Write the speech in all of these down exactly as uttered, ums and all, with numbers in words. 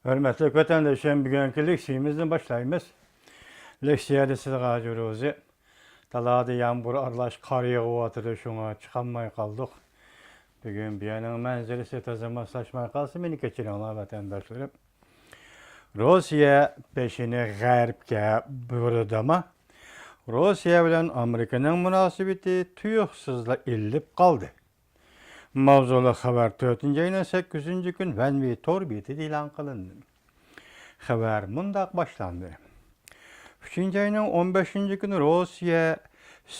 ھۆرمەتلىك ۋەتەندىشىم، بۈگۈنكى لېكسىيىمىزنى باشلايمىز. لېكسىيەدە سىزگە ھاجى روزى. دالادا يامغۇر ئارىلاش قار يېغىۋاتىدۇ، شۇڭا چىقالماي قالدۇق. بۈگۈن بۇ يەرنىڭ مەنزىرىسى تازا ماسلاشماي قالسا، مېنى كەچۈرۈڭلار، ۋەتەنداشلىرىم. روسىيە بېشىنى غەربكە بۇرىدىما؟ روسىيە بىلەن ئامېرىكىنىڭ مۇناسىۋىتى تۇيۇقسىزلا ئىللىپ قالدى. ماۋزۇلۇق خەۋەر تۆتىنچى ئاينىڭ سەككىزىنچى كۈن ۋەنۋى تور بېتىدە ئېلان قىلىندى. خەۋەر مۇنداق باشلاندى. ئۈچىنچى ئاينىڭ ئون بەشىنچى كۈنى روسىيە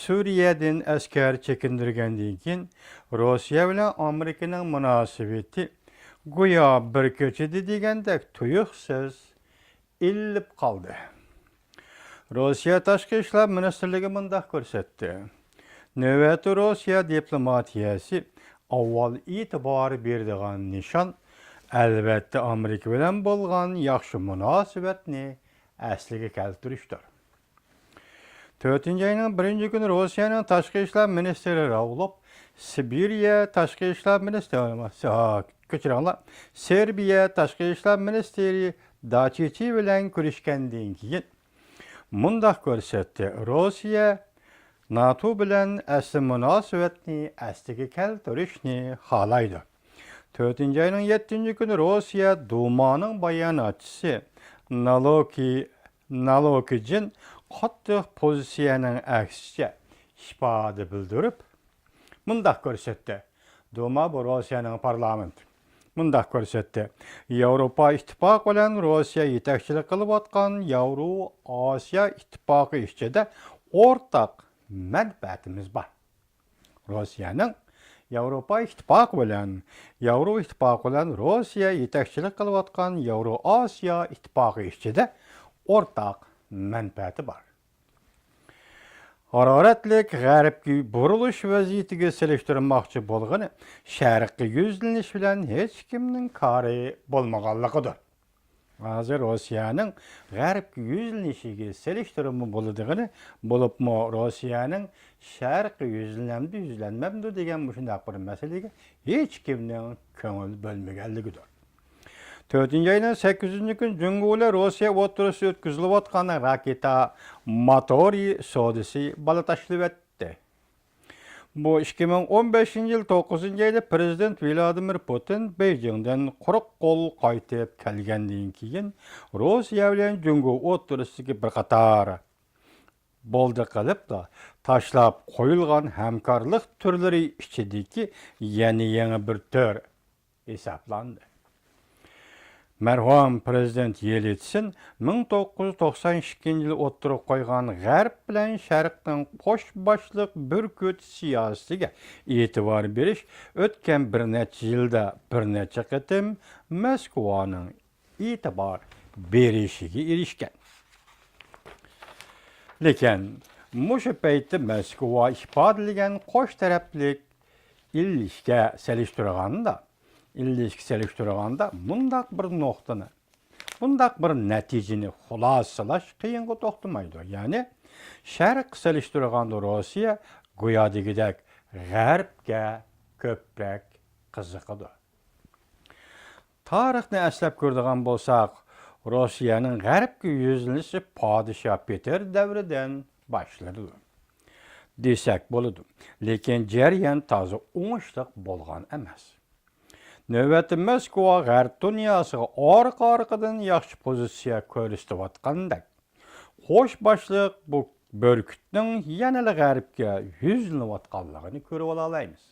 سۈرىيەدىن ئەسكەر چېكىندۈرگەندىن كېيىن، روسىيە بىلەن ئامېرىكىنىڭ مۇناسىۋىتى گويا بىر كېچىدە دېگەندەك تۇيۇقسىز ئىللىپ قالدى. روسىيە تاشقى ئىشلار مىنىستىرلىكى مۇنداق كۆرسەتتى: نۆۋەتتە روسىيە دىپلوماتىيەسى ئاۋۋال ئېتىبار بېرىدىغان نىشان، ئەلۋەتتە، ئامېرىكا بىلەن بولغان ياخشى مۇناسىۋەتنى ئەسلىگە كەلتۈرۈشتۇر. تۆتىنچى ئاينىڭ بىرىنچى كۈنى روسىيەنىڭ تاشقى ئىشلار مىنىستىرى راۋلوف سىبىرىيە تاشقى ئىشلار مىنىستىرى، ھا، كەچۈرۈڭلار، سېربىيە تاشقى ئىشلار مىنىستىرى داچىچى بىلەن كۆرۈشكەندىن كېيىن مۇنداق كۆرسەتتى: روسىيە ناتو بىلەن ئەسلى مۇناسىۋەتنى ئەسلىگە كەلتۈرۈشنى خالايدۇ. تۆتىنچى ئاينىڭ يەتتىنچى كۈنى روسىيە دۇمانىڭ باياناتچىسى نالوكى نالوكىجىن قاتتىق پوزىتسىيەنىڭ ئەكسىچە ئىپادە بىلدۈرۈپ، مۇنداق كۆرسەتتى. دۇما، بۇ روسىيەنىڭ پارلامېنتى. مۇنداق كۆرسەتتى: ياۋروپا ئىتتىپاقى بىلەن روسىيە يېتەكچىلىك قىلىۋاتقان ياۋرو ئاسىيا ئىتتىپاقى ئىچىدە ئورتاق مەنپەئەتىمىز بار. روسىيەنىڭ ياۋروپا ئىتتىپاقى بىلەن، ياۋرو ئىتتىپاقى بىلەن روسىيە يېتەكچىلىك قىلىۋاتقان ياۋرو ئاسىيا ئىتتىپاقى ئىچىدە ئورتاق مەنپەئەتى بار. ھارارەتلىك غەربكە بۇرۇلۇش ۋەزىيىتىگە سېلىشتۇرماقچى بولغىنى شەرققە يۈزلىنىش بىلەن ھېچكىمنىڭ كارى بولمىغانلىقىدۇر. ھازىر روسىيەنىڭ غەربكە يۈزلىنىشىگە سېلىشتۇرما بولىدىغىنى، بولۇپمۇ روسىيەنىڭ شەرققە يۈزلىنەمدۇ، يۈزلەنمەمدۇ دېگەن مۇشۇنداق بىر مەسىلىگە ھېچكىمنىڭ كۆڭۈل بۆلمىگەنلىكىدۇر. تۆتىنچى ئاينىڭ سەككىزىنچى كۈنى جۇڭگو بىلەن روسىيە ئوتتۇرىسىدا ئۆتكۈزۈلۈۋاتقان راكېتا موتورى سودىسى بالا تاشلىۋەتتى. بۇ ئىككى مىڭ ئون بەشىنچى يىل توققۇزىنچى ئايدا پىرېزىدېنت ۋلادىمىر پۇتىن بېيجىڭدىن قۇرۇق قول قايتىپ كەلگەندىن كېيىن، روسىيە بىلەن جۇڭگو ئوتتۇرىسىدىكى بىر قاتار بولدى قىلىپلا تاشلاپ قويۇلغان ھەمكارلىق تۈرلىرى ئىچىدىكى يەنە يېڭى بىر تۈر ھېسابلاندى. مەرھۇم پىرېزىدېنت يېلتسىن مىڭ توققۇز يۈز توقسان ئىككىنچى يىلى ئوتتۇرىغا قويغان غەرب بىلەن شەرقنىڭ قوش باشلىق بۈركۈت سىياسىتىگە ئېتىبار بېرىش ئۆتكەن بىر نەچچە يىلدا بىر نەچچە قېتىم مەسكۇۋانىڭ ئېتىبار بېرىشىگە ئېرىشكەن. لېكىن مۇشۇ پەيتتە مەسكۇۋا ئىپادىلىگەن قوش تەرەپلىك ئىلىشكە سېلىشتۇرغاندا، ئىلىشكە سېلىشتۇرغاندا مۇنداق بىر نۇقتىنى، بۇنداق بىر نەتىجىنى خۇلاسىلاش قىيىنغا توختىمايدۇ. يەنى شەرققە سېلىشتۇرغاندا روسىيە گويا دېگۈدەك غەربكە كۆپرەك قىزىقىدۇ. تارىخنى ئەسلەپ كۆرىدىغان بولساق، روسىيەنىڭ غەربكە يۈزلىنىشى پادىشاھ پېتىر دەۋرىدىن باشلىنىدۇ دېسەك بولىدۇ. لېكىن جەريان تازا ئوڭۇشلۇق بولغان ئەمەس. نۆۋەتتە مەسكۇۋا غەرب دۇنياسىغا ئارقا-ئارقىدىن ياخشى پوزىتسىيە كۆرسىتىۋاتقاندەك، قوش باشلىق بۇ بۈركۈتنىڭ يەنىلا غەربكە يۈزلىنىۋاتقانلىقىنى كۆرۈۋالالايمىز.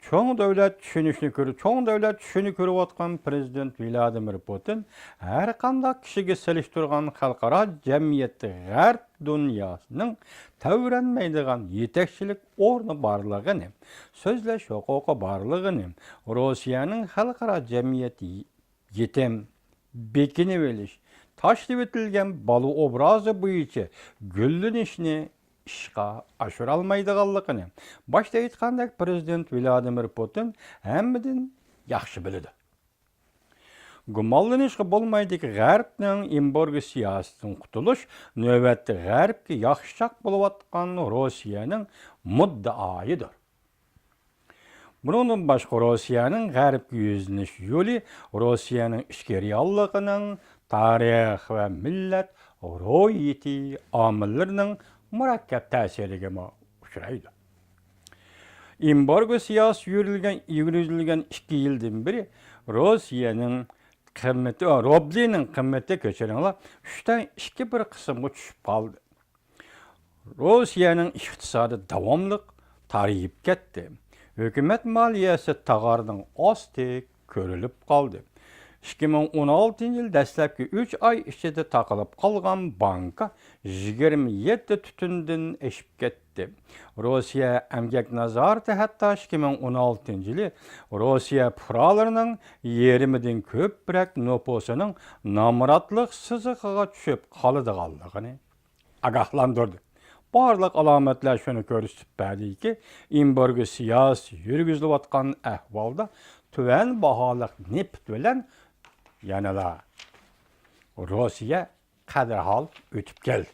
چوڭ دۆلەت چۈشىنىشنى كۆر-، چوڭ دۆلەت چۈشىنى كۆرۈۋاتقان پىرېزىدېنت ۋلادىمىر پۇتىن ھەرقانداق كىشىگە سېلىشتۇرغان خەلقئارا جەمئىيەتتە غەرب دۇنياسىنىڭ تەۋرەنمەيدىغان يېتەكچىلىك ئورنى بارلىقىنى، سۆزلەش ھوقۇقى بارلىقىنى، روسىيەنىڭ خەلقئارا جەمئىيەت يېتىم، بېكىنىۋېلىش، تاشلىۋېتىلگەن بالا ئوبرازى بويىچە گۈللىنىشنى ئىشقا ئاشۇرالمايدىغانلىقىنى، باشتا ئېيتقاندەك، پىرېزىدېنت ۋلادىمىر پۇتىن ھەممىدىن ياخشى بىلىدۇ. گۇمانلىنىشقا بولمايدۇكى، غەربنىڭ ئېمبارگو سىياسىتىدىن قۇتۇلۇش نۆۋەتتە غەربكە ياخشىچاق بولۇۋاتقان روسىيەنىڭ مۇددىئايىدۇر. بۇنىڭدىن باشقا، روسىيەنىڭ غەربكە يۈزلىنىش يولى روسىيەنىڭ ئىچكى رېئاللىقىنىڭ، تارىخ ۋە مىللەت روھىيىتى ئامىللىرىنىڭ مۇرەككەپ تەسىرىگىمۇ ئۇچرايدۇ. ئېمبارگو سىياسىتى يۈرگۈزۈلگەن، يۈرگۈزۈلگەن ئىككى يىلدىن بېرى روسىيەنىڭ قىممىتى، روبلىنىڭ قىممىتى، كەچۈرۈڭلار، ئۈچتىن ئىككى بىر قىسىمغا چۈشۈپ قالدى. روسىيەنىڭ ئىقتىسادى داۋاملىق تارىيىپ كەتتى. ھۆكۈمەت مالىيەسى تاغارنىڭ ئاستى كۆرۈلۈپ قالدى. ئىككى مىڭ ئون ئالتىنچى يىل دەسلەپكى ئۈچ ئاي ئىچىدە تاقىلىپ قالغان بانكا يىگىرمە يەتتە تۈتۈندىن ئېشىپ كەتتى. روسىيە ئەمگەك نازارىتى ھەتتا ئىككى مىڭ ئون ئالتىنچى يىلى روسىيە پۇقرالىرىنىڭ يېرىمىدىن كۆپرەك نوپۇسىنىڭ نامراتلىق سىزىقىغا چۈشۈپ قالىدىغانلىقىنى ئاگاھلاندۇردى. بارلىق ئالامەتلەر شۇنى كۆرسىتىپ بەردىكى، ئېمبارگو سىياسىتى يۈرگۈزۈلۈۋاتقان ئەھۋالدا تۆۋەن باھالىق نېفىت بىلەن يەنىلا روسىيە قەدىر ھال ئۆتۈپ كەلدى.